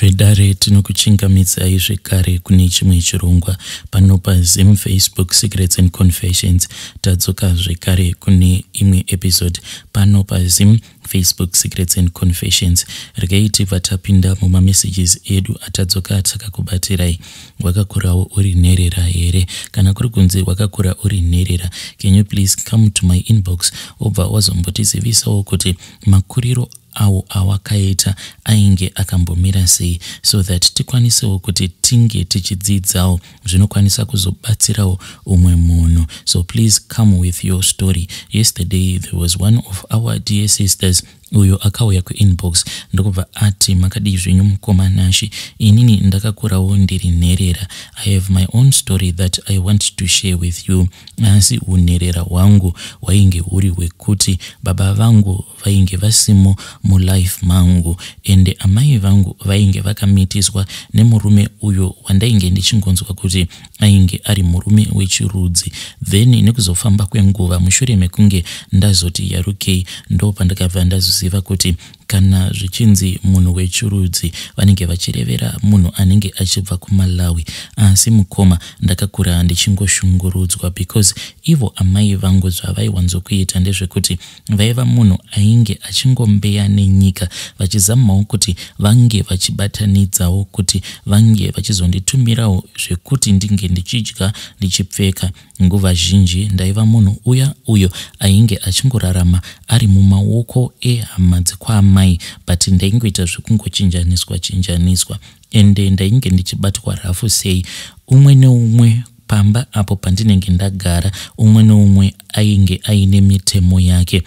Vedare tinokuchingamidzai zvekare kune chimwe chirongwa pano paZim Facebook Secrets and Confessions. Tadzoka zvekare kune imwe episode pano paZim Facebook Secrets and Confessions. Regai tibva tapinda mumamessages edu atadzoka takakubatirai. Wakakurawo uri nherera here? Kana kuri kunzi wakakura uri nherera, can you please come to my inbox obva wazombotizivisawo kuti makuriro awo awakaita ainge akambomira sei, so that tikwanisewo kuti tinge tichidzidzawo zvinokwanisa kuzobatsirawo umwe munhu. So please come with your story. Yesterday there was one of our dear sisters uyo akauya kuinbox ndokubva ati, "Makadii zvenyu mukoma Nashi? Inini ndakakurawo ndiri nherera. I have my own story that I want to share with you, asi unherera hwangu hwainge huri hwekuti baba vangu vainge vasimo mulife mangu, ende amai vangu vainge vakamitiswa nemurume uyo wandainge ndichingonzwa kuti ainge ari murume wechirudzi. Then nekuzofamba kwenguva, mushure mekunge ndazoti yarukei, ndo pandakabva ndazoziva kuti kana zvichinzi munhu wechirudzi, vanenge vachirevera munhu anenge achibva kuMalawi. Asi mukoma, ndakakura ndichingoshungurudzwa because ivo amai vangu zvavaiwanzokuita ndezvekuti vaiva munhu ainge achingombeya nenyika, vachizamawo kuti vange vachibatanidzawo kuti vange vachizonditumirawo zvekuti ndinge ndichidya, ndichipfeka. Nguva zhinji ndaiva munhu uya uyo ainge achingorarama ari mumaoko ehama dzekwaamai, but ndaingoita zvekungochinjaniswa chinjaniswa, ende ndainge ndichibatwa rafu sei. Umwe neumwe pamba apo pandinenge ndagara, umwe neumwe ainge aine mitemo yake.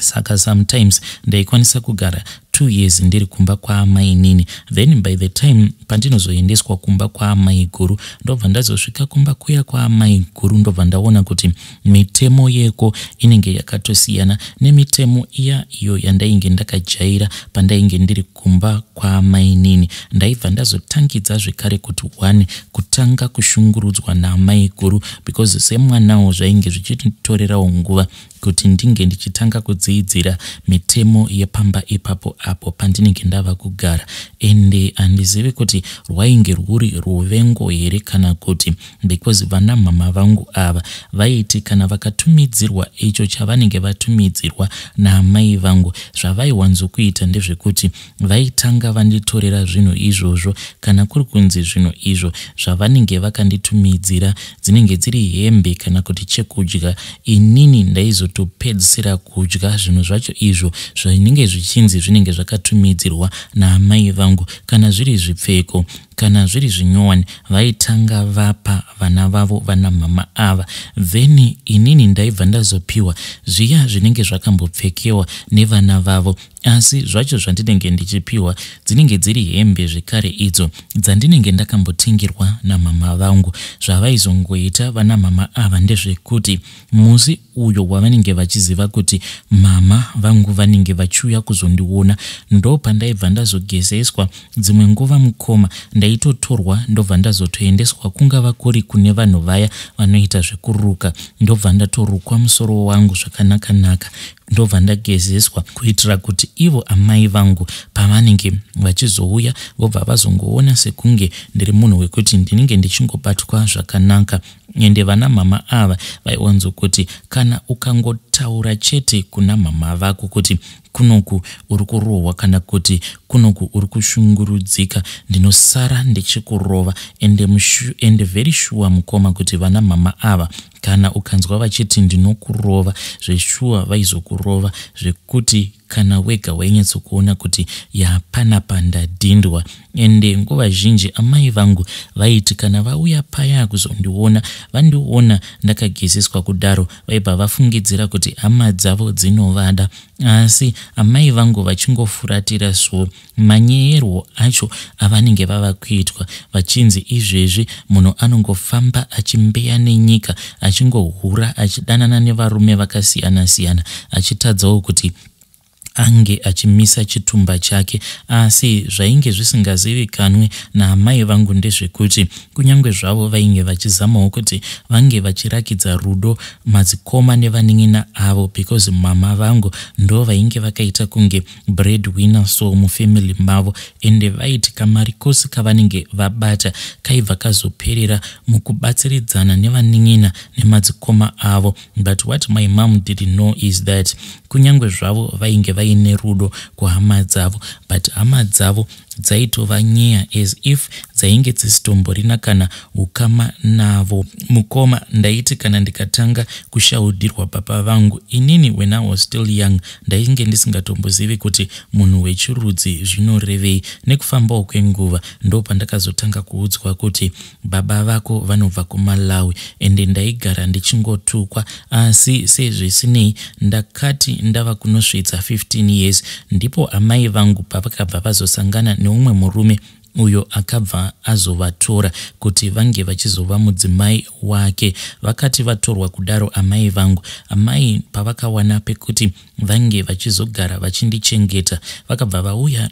Saka sometimes ndaikwanisa kugara 2 years ndiri kumba kwaamainini, then by the time pandinozoendeswa kumba kwaamai guru, ndobva ndazosvika kumba kuya kwaamai guru, ndobva ndaona kuti mitemo yeko inenge yakatosiyana nemitemo iya iyo yandainge ndakajaira pandainge ndiri kumba kwaamainini. Ndaibva ndazotangidza zvekare kuti one kutanga kushungurudzwa naamai guru, because semwanawo zvainge zvichitorerawo nguva kuti ndinge ndichitanga kudziidzira mitemo yepamba ipapo apo pandinenge ndava kugara. Ende handizivi kuti rwainge rwuri ruvengo here kana kuti because vana mama vangu ava vaiti kana vakatumidzirwa icho chavanenge vatumidzirwa naamai vangu, zvavaiwanzokuita ndezvekuti vaitanga vanditorera zvinhu izvozvo. Kana kuri kunzi zvinhu izvo zvavanenge vakanditumidzira dzinenge dziri hembe kana kuti chekudya, inini ndaizotopedzisira kudya zvinhu zvacho izvo zvinenge zvichinzi zvinenge zvakatumidzirwa naamai vangu. Kana zviri zvipfeko, kana zviri zvinyowani, vaitanga vapa vana vavo vana mama ava, then inini ndaibva ndazopiwa zviya zvinenge zvakambopfekewa nevana vavo. Asi zvacho zvandinenge ndichipiwa dzinenge dziri hembe zvekare idzo dzandinenge ndakambotengerwa namama vangu. Zvavaizongoita vana mama ava ndezvekuti musi uyo wavanenge vachiziva kuti mama vangu vanenge vachiuya kuzondiona, ndo pandaibva ndazogezeswa. Dzimwe nguva mukoma, ndaitotorwa ndobva ndazotoendeswa kungava kuri kune vanhu vaya vanoita zvekuruka, ndobva ndatorukwa musoro wangu zvakanaka-naka, ndobva ndagezeswa, kuitira kuti ivo amai vangu pavanenge vachizouya vobva vazongoona sekunge ndiri munhu wekuti ndinenge ndichingobatwa zvakanaka. Ende vana mama ava vaiwanzokuti kana ukangotaura chete kuna mama vako kuti kunoku uri kurohwa kana kuti kunoku uri kushungurudzika, ndinosara ndichikurova." Ende very sure mukoma kuti vana mama ava, kana ukanzwa vachiti ndinokurova, zveshuwa vaizokurova zvekuti kana wega wainyatsokuona kuti yapanapa ndadhindwa. Ende nguva zhinji amai vangu vaiti kana vauya paya kuzondiona, vandiona ndakagezeswa kudaro, vaibva vafungidzira kuti hama dzavo dzinovada. Asi amai vangu vachingofuratira, so manyeyerwo acho avanenge vava kuitwa, vachinzi izvezvi munhu anongofamba achimbeya nenyika, achingohura, achidanana nevarume vakasiyana-siyana, achitadzawo kuti Ange achimisa chitumba chake asi zvainge zvisingazivikanwe naamai vangu ndezvekuti kunyange zvavo vainge vachizamawo kuti vange vachirakidza rudo madzikoma nevanin'ina avo because mama vangu ndo vainge vakaita kunge bread winner so mufamily mavo ende vaiti kamari kose kavanenge vabata kaibva kazoperera mukubatsiridzana nevanin'ina nemadzikoma avo. But what my mom didn't know is that kunyange zvavo vainge vaine rudo kuhama dzavo, but hama dzavo dzaitovanyeya as if dzainge dzisitomborina kana ukama navo. Mukoma, ndaiti kana ndikatanga kushaudhirwa baba vangu inini when I was still young, ndainge ndisingatombozivi kuti munhu wechirudzi zvinorevei. Nekufambawo kwenguva ndo pandakazotanga kuudzwa kuti baba vako vanobva kuMalawi, ende ndaigara ndichingotukwa. Asi sezvisinei, ndakati ndava kunosvitsa 15 years ndipo amai vangu pavakabva vazosangana neumwe murume uyo akabva azovatora kuti vange vachizova mudzimai wake. Vakati vatorwa kudaro amai vangu, amai pavakawana pekuti vange vachizogara vachindichengeta, vakabva vauya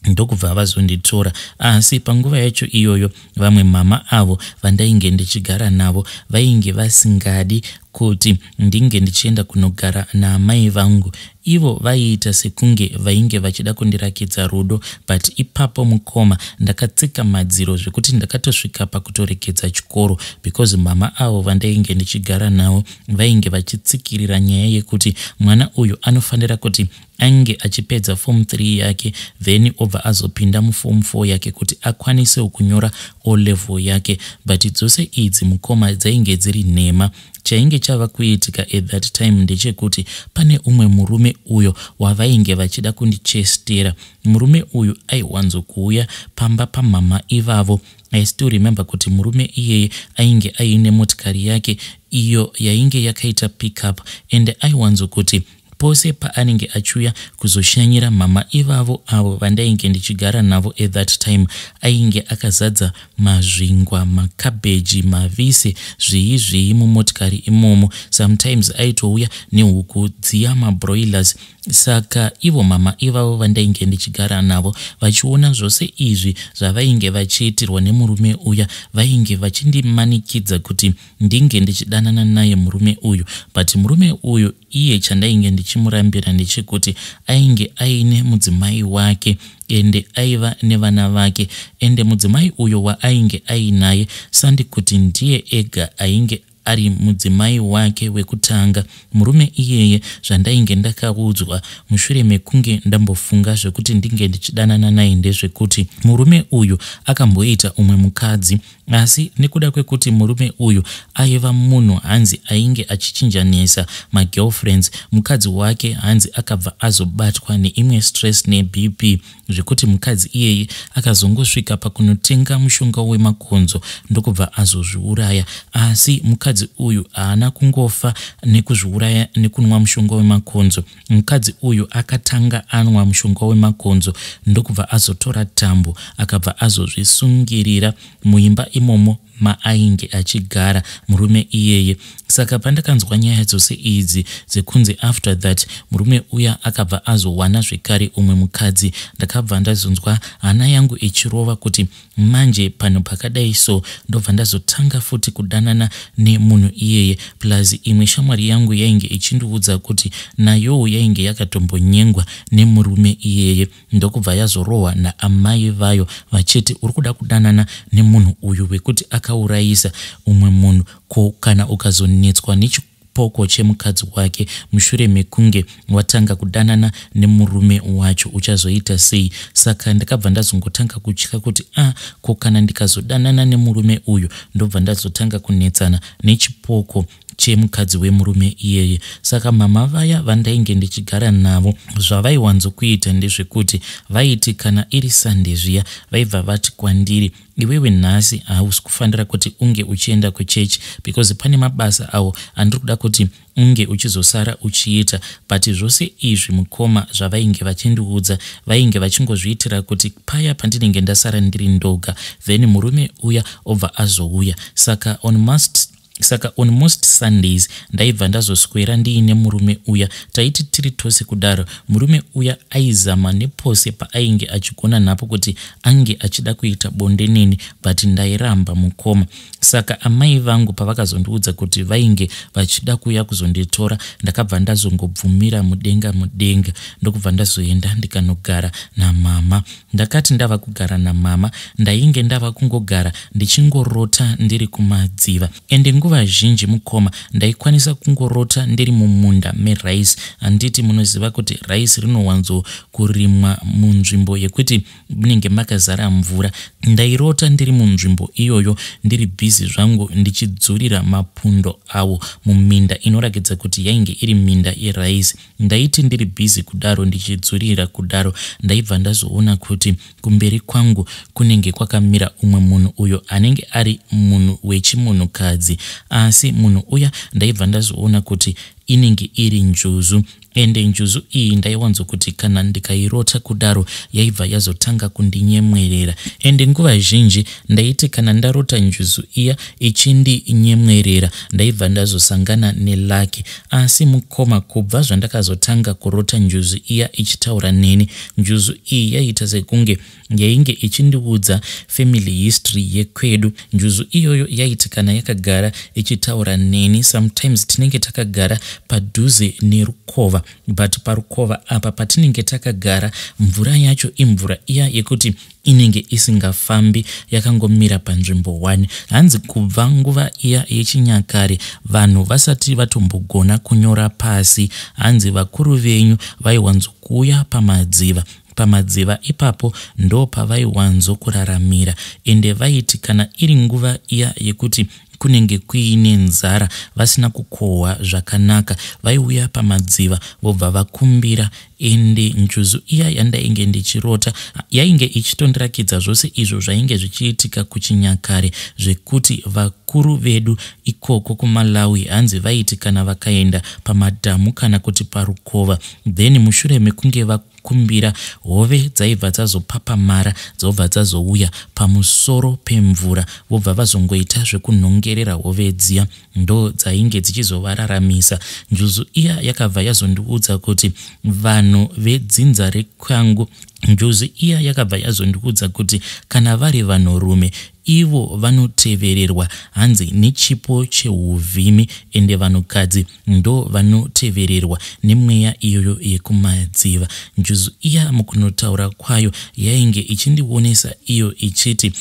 ndokubva vazonditora. Asi panguva yacho iyoyo vamwe mama avo vandainge ndichigara navo vainge vasingadi kuti ndinge ndichienda kunogara naamai vangu. Ivo vaiita sekunge vainge vachida kundirakidza rudo, but ipapo mukoma ndakatsika madziro zvekuti ndakatosvika pakutoregedza chikoro because mama avo vandainge ndichigara navo vainge vachitsikirira nyaya yekuti mwana uyu anofanira kuti ange achipedza form 3 yake, then obva azopinda muform 4 yake kuti akwanisewo kunyora O level yake. But dzose idzi mukoma dzainge dziri nhema. Chainge chava kuitika at that time ndechekuti pane umwe murume uyo wavainge vachida kundichestera. Murume uyu aiwanzokuuya pamba pamama ivavo. I still remember kuti murume iyeye ainge aine motikari yake iyo yainge yakaita pickup, ende aiwanzokuti pose paanenge achiuya kuzoshanyira mama ivavo avo vandainge ndichigara navo at that time, ainge akazadza mazvingwa, makabheji, mavise, zvii zvii mumotikari imomo. Sometimes aitouya nehuku dziya, mabroilers. Saka ivo mama ivavo vandainge ndichigara navo, vachiona zvose izvi zvavainge vachiitirwa nemurume uya, vainge vachindimanikidza kuti ndinge ndichidanana naye murume uyu. But murume uyu iye chandainge ndichimurambira ndechekuti ainge aine mudzimai wake ende aiva nevana vake, ende mudzimai uyo waainge ainaye sandi kuti ndiye ega ainge ari mudzimai wake wekutanga. Murume iyeye, zvandainge ndakaudzwa mushure mekunge ndambofunga zvekuti ndinge ndichidanana naye, ndezvekuti murume uyu akamboita umwe mukadzi, asi nekuda kwekuti murume uyu aiva munhu hanzi ainge achichinjanisa magirlfriends, mukadzi wake hanzi akabva azobatwa neimwe stress neBP zvekuti mukadzi iyeye akazongosvika pakunotenga mushonga wemakonzo ndokubva azozviuraya. Asi mukadzi uyu haana kungofa nekuzviuraya nekunwa mushonga wemakonzo. Mukadzi uyu akatanga anwa mushonga wemakonzo ndokubva azotora tambo, akabva azozvisungirira muimba imomo maainge achigara murume iyeye. Saka pandakanzwa nyaya dzose idzi dzekunzi after that murume uya akabva azowana zvekare umwe mukadzi, ndakabva ndazonzwa hana yangu ichirova kuti manje panhu pakadai so ndobva ndazotanga futi kudanana nemunhu iyeye. Plus imwe shamwari yangu yainge ichindiudza kuti nayowo yainge yakatombonyengwa nemurume iyeye, ndokubva yazorohwa naamai vayo vachiti, "Uri kuda kudanana nemunhu uyu wekuti akaurayisa umwe munhu, ko kana ukazonetswa nechipoko chemukadzi wake mushure mekunge watanga kudanana nemurume wacho, uchazoita sei?" Saka ndakabva ndazongotanga kutya kuti a ah, ko kana ndikazodanana nemurume uyu ndobva ndazotanga kunetsana nechipoko chemukadzi wemurume iyeye? Saka mama vaya vandainge ndichigara navo, zvavaiwanzokuita ndezvekuti vaiti kana iri Sunday zviya, vaibva vati kwandiri, "Iwewe nhasi hausi kufanira kuti unge uchienda kuchechi because pane mabasa awo andiri kuda kuti unge uchizosara uchiita." But zvose izvi mukoma zvavainge vachindiudza, vainge vachingozviitira kuti paya pandinenge ndasara ndiri ndoga, then murume uya obva azouya. Saka on must Saka on most Sundays ndaibva ndazoswera ndiine murume uya. Taiti tiri tose kudaro, murume uya aizama nepose paainge achigona napo kuti ange achida kuita bonde neni, but ndairamba mukoma. Saka amai vangu pavakazondiudza kuti vainge vachida kuuya kuzonditora, ndakabva ndazongobvumira mudenga mudenga, ndokubva ndazoenda ndikanogara namama. Ndakati ndava kugara namama, ndainge ndava kungogara ndichingorota ndiri kumadziva. Ende nguva zhinji mukoma, ndaikwanisa kungorota ndiri mumunda merice. Handiti munoziva kuti rice rinowanzo kurimwa munzvimbo yekuti munenge makazara mvura. Ndairota ndiri munzvimbo iyoyo, ndiri bhizi zvangu ndichidzurira mapundo awo muminda inorakidza kuti yainge iri minda yerice. Ndaiti ndiri bhizi kudaro ndichidzurira kudaro, ndaibva ndazoona kuti kumberi kwangu kunenge kwakamira umwe munhu uyo anenge ari munhu wechimunhukadzi. Asi munhu uya ndaibva ndazoona kuti inenge iri njuzu. Ende njuzu iyi ndaiwanzokuti kana ndikairota kudaro yaibva yazotanga kundinyemwerera. Ende nguva zhinji ndaiti kana ndarota njuzu iya ichindinyemwerera ndaibva ndazosangana nelucky. Asi mukoma, kubva zvandakazotanga kurota njuzu iya ichitaura neni, njuzu iyi yaiita sekunge yainge ichindiudza family history yekwedu. Njuzu iyoyo yaiti kana yakagara ichitaura neni, sometimes tinenge takagara padhuze nerukova, but parukova apa patinenge takagara, mvura yacho imvura iya yekuti inenge isingafambi, yakangomira panzvimbo 1. Hanzi kubva nguva iya yechinyakare, vanhu vasati vatombogona kunyora pasi, hanzi vakuru venyu vaiwanzokuuya pamadziva. Pamadziva ipapo ndo pavaiwanzo kuraramira. Ende vaiti kana iri nguva iya yekuti kunenge kuine nzara, vasina kukohwa zvakanaka, vaiuya pamadziva vobva vakumbira. Ende njuzu iya yandainge ndichirota yainge ichitondirakidza zvose izvo zvainge zvichiitika kuchinyakare, zvekuti vakuru vedu ikoko kuMalawi, hanzi vaiti kana vakaenda pamadhamu kana kuti parukova, then mushure mekunge vakumbira, hove dzaibva dzazopapamara, dzobva dzazouya pamusoro pemvura, vobva vazongoita zvekunhongerera hove dziya, ndo dzainge dzichizovararamisa. Njuzu iya yakabva yazondiudza kuti vanhu vedzinza rekwangu, njuzu iya yakabva yazondiudza kuti kana vari vanhurume, ivo vanotevererwa hanzi nechipo cheuvhimi, ende vanhukadzi ndo vanotevererwa nemweya iyoyo yekumadziva. Njuzu iya mukunotaura kwayo yainge ichindionesa iyo ichiti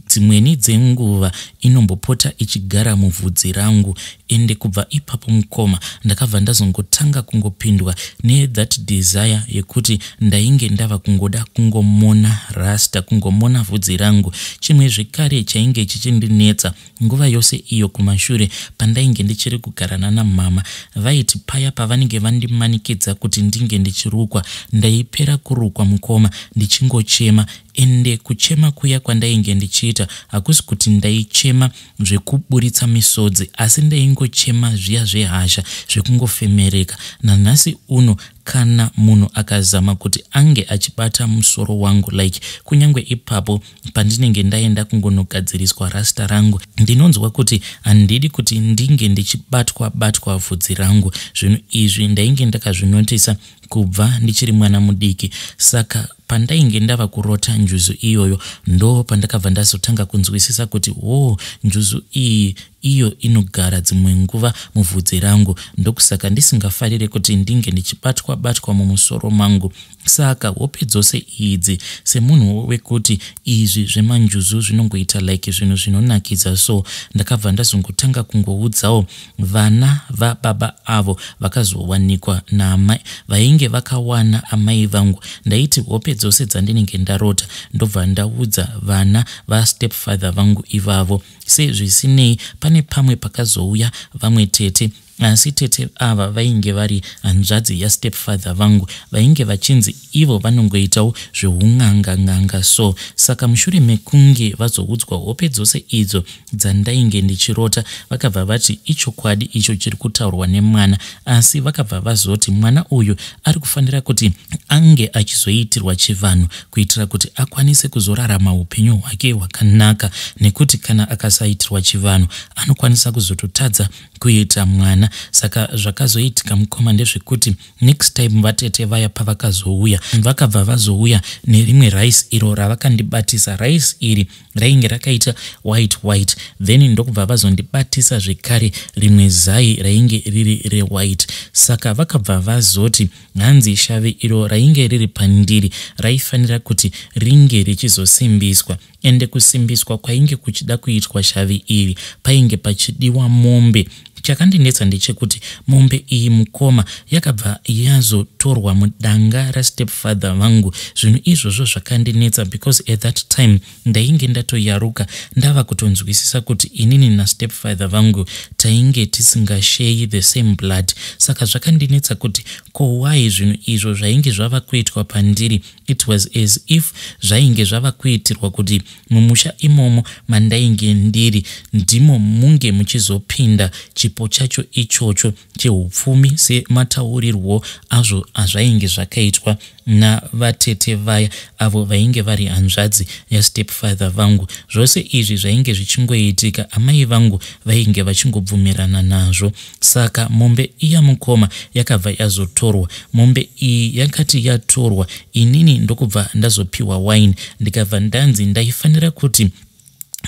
dzimweni dzenguva inombopota ichigara muvhudzi rangu. Ende kubva ipapo mukoma, ndakabva ndazongotanga kungopindwa nethat desire yekuti ndainge ndava kungoda kungomona rasta, kungomona vhudzi rangu. Chimwe zvekare chainge chichindinetsa nguva yose iyo kumashure pandainge ndichiri kugara nanamama, vaiti paya pavanenge vandimanikidza kuti ndinge ndichirukwa, ndaipera kurukwa mukoma ndichingochema. Ende kuchema kuya kwandainge ndichiita hakusi kuti ndaichema zvekuburitsa misodzi, asi ndaingochema zviya zvehasha, zvekungofemereka. Nanhasi uno kana munhu akazama kuti ange achibata musoro wangu, like kunyange ipapo pandinenge ndaenda kungonogadziriswa rasta rangu, ndinonzwa kuti handidi kuti ndinge ndichibatwa batwa vhudzi rangu. Zvinhu izvi ndainge ndakazvinotisa kubva ndichiri mwana mudiki. Saka pandainge ndava kurota njuzu iyoyo, ndo pandakabva ndazotanga kunzwisisa kuti wo njuzu iyi iyo inogara dzimwe nguva muvhudzi rangu, ndokusaka ndisingafariri kuti ndinge ndichibatwa batwa mumusoro mangu. Saka hope dzose idzi, semunhu wekuti izvi zvemanjuzu zvinongoita like zvinhu zvinonakidza, so ndakabva ndazongotanga kungoudzawo vana vababa avo vakazowanikwa naamai vainge vakawana amai vangu. Ndaiti hope dzose dzandinenge ndarota ndobva ndaudza vana vastepfather vangu ivavo. Sezvisinei, pane pamwe pakazouya vamwe tete. Asi tete ava vainge vari hanzvadzi yastepfather vangu, vainge vachinzi ivo vanongoitawo zveun'anga n'anga so. Saka mushure mekunge vazoudzwa hope dzose idzo dzandainge ndichirota, vakabva vati ichokwadi icho chiri kutaurwa nemwana. Asi vakabva vazoti mwana uyu ari kufanira kuti ange achizoitirwa chivanhu kuitira kuti akwanise kuzorarama upenyu hwake hwakanaka, nekuti kana akasaitirwa chivanhu anokwanisa kuzototadza kuita mwana. Saka zvakazoitika mukoma ndezvekuti next time vatete vaya pavakazouya, vakabva vazouya nerimwe rice iro ravakandibatisa. Rice iri rainge rakaita white white, then ndokubva vazondibatisa zvekare rimwe zai rainge riri rewhite. Saka vakabva vazoti hanzi shavi iro rainge riri pandiri raifanira kuti ringe richizosimbiswa, ende kusimbiswa kwainge kuchida kuitwa shavi iri painge pachidiwa mombe. Chakandinetsa ndechekuti mombe iyi mukoma yakabva yazotorwa mudanga rastepfather vangu. Zvinhu izvozvo zvakandinetsa because at that time ndainge ndatoyaruka, ndava kutonzwisisa kuti inini nastepfather vangu tainge tisingasheyi the same blood. Saka zvakandinetsa kuti ko why zvinhu izvo zvainge zvava kuitwa pandiri. It was as if zvainge zvava kuitirwa kuti mumusha imomo mandainge ndiri ndimo munge muchizopinda chipo chacho ichocho cheupfumi, semataurirwo azvo azvainge zvakaitwa navatete vaya avo vainge vari hanzvadzi yastepfather vangu. Zvose izvi zvainge zvichingoitika, amai vangu vainge vachingobvumirana nazvo. Saka mombe iya mukoma yakabva yazotorwa. Mombe iyi yakati yatorwa, inini ndokubva ndazopiwa wine, ndikabva ndanzi ndaifanira kuti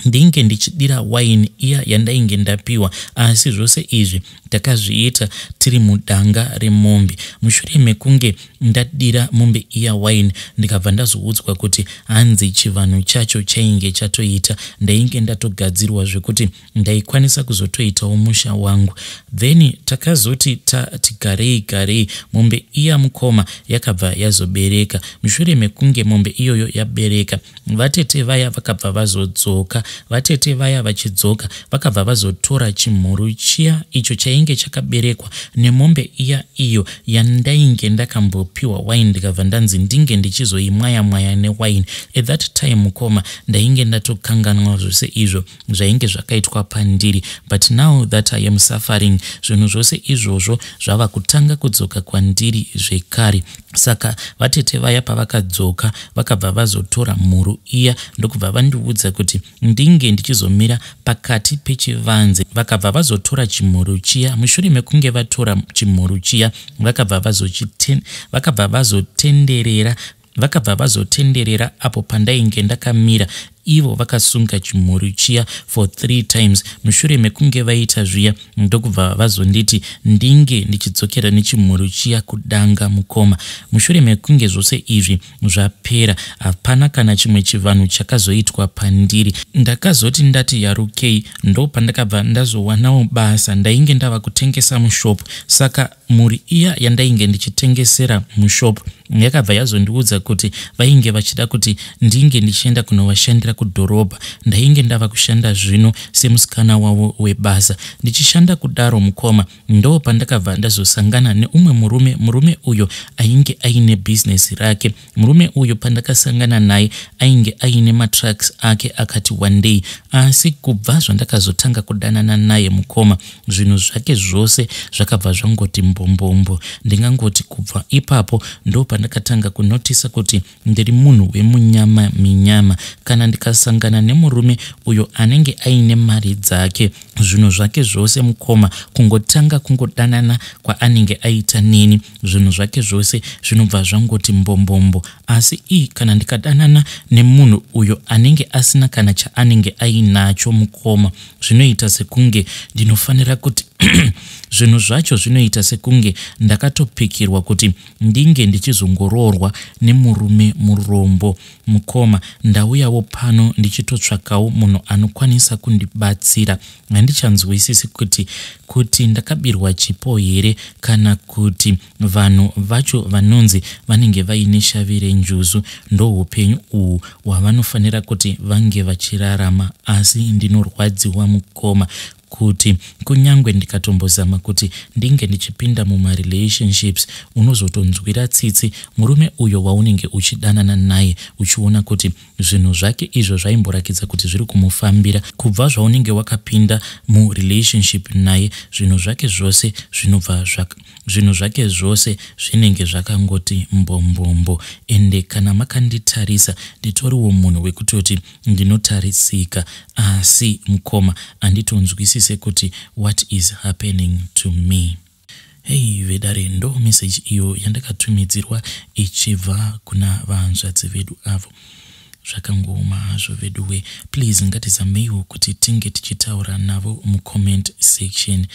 ndinge ndichidira waini iya yandainge ndapiwa. Asi zvose izvi takazviita tiri mudanga remombe. Mushure mekunge ndadira mombe iya waini, ndikabva ndazoudzwa kuti hanzi chivanhu chacho chainge chatoita, ndainge ndatogadzirwa zvekuti ndaikwanisa kuzotoitawo musha wangu. Then takazoti tati garei garei, mombe iya mukoma yakabva yazobereka. Mushure mekunge mombe iyoyo yabereka, vatete vaya vakabva vazodzoka. Vatete vaya vachidzoka vakabva vazotora chimhuru chiya icho chainge chakaberekwa nemombe iya iyo yandainge ndakambopiwa waini, ndikabva ndanzi ndinge ndichizoimwaya mwaya newaini. At that time mukoma ndainge ndatokanganwa zvose izvo zvainge zvakaitwa pandiri, but now that I am suffering, zvinhu zvose izvozvo zvava kutanga kudzoka kwandiri zvekare. Saka vatete vaya pavakadzoka vakabva vazotora mhuru iya, ndokubva vandiudza kuti ndinge ndichizomira pakati pechivanze. Vakabva vazotora chimhuru chiya. Mushure mekunge vatora chimhuru chiya, vakabva vazotenderera vakabva vazotenderera apo pandainge ndakamira, ivo vakasunga chimhuru chiya for 3 times. Mushure mekunge vaita zviya, ndokubva vazonditi ndinge ndichidzokera nechimhuru chiya kudanga mukoma. Mushure mekunge zvose izvi zvapera, hapana kana chimwe chivanhu chakazoitwa pandiri. Ndakazoti ndati yarukei, ndo pandakabva ndazowanawo basa. Ndainge ndava kutengesa mushopu. Saka mhuri iya yandainge ndichitengesera mushopu yakabva yazondiudza kuti vainge vachida kuti ndinge ndichienda kunovashandira kudhorobha. Ndainge ndava kushanda zvino semusikana wavo webasa. Ndichishanda kudaro mukoma, ndo pandakabva ndazosangana neumwe murume. Murume uyo ainge aine bhizinesi rake. Murume uyu pandakasangana naye ainge aine matrucks ake akati wandei. Asi kubva zvandakazotanga kudanana naye mukoma, zvinhu zvake zvose zvakabva zvangoti mbombombo. Ndingangoti kubva ipapo ndo pandakatanga kunotisa kuti ndiri munhu wemunyama minyama. Kana ndikasangana nemurume uyo anenge aine mari dzake, zvinhu zvake zvose mukoma, kungotanga kungodanana kwaanenge aita neni, zvinhu zvake zvose zvinobva zvangoti mbombombo. Asi ii kana ndikadanana nemunhu uyo anenge asina kana chaanenge ainacho mukoma, zvinoita sekunge ndinofanira kuti zvinhu zvacho zvinoita sekunge ndakatopikirwa kuti ndinge ndichizongoroorwa nemurume murombo. Mukoma, ndauyawo pano ndichitotsvakawo munhu anokwanisa kundibatsira. Handichanzwisisi kuti ndakabirwa chipo here kana kuti vanhu vacho vanonzi vanenge vaine shavi renjuzu ndoupenyu uhu hwavanofanira kuti vange vachirarama. Asi ndinorwadziwa mukoma. Kuti kunyangwe ndikatombozama kuti ndinge ndichipinda mumarelationships, unozotonzwira tsitsi murume uyo waunenge uchidanana naye, uchiona kuti zvinhu zvake izvo zvaimborakidza kuti zviri kumufambira. Kubva zvaunenge wakapinda murelationship naye, zvinhu zvake zvose zvinobva zvinhu zvake zvose zvinenge zvakangoti mbombombo. Ende kana makanditarisa, nditoriwo munhu wekutoti ndinotarisika, asi mukoma, handitonzwisise kuti what is happening to me. Hei vedare, ndo meseji iyo yandakatumidzirwa ichibva kuna vahanzvadzi vedu avo. Zvakangooma hazvo veduwe. Please, ngatizameiwo kuti tinge tichitaura navo mucomment section.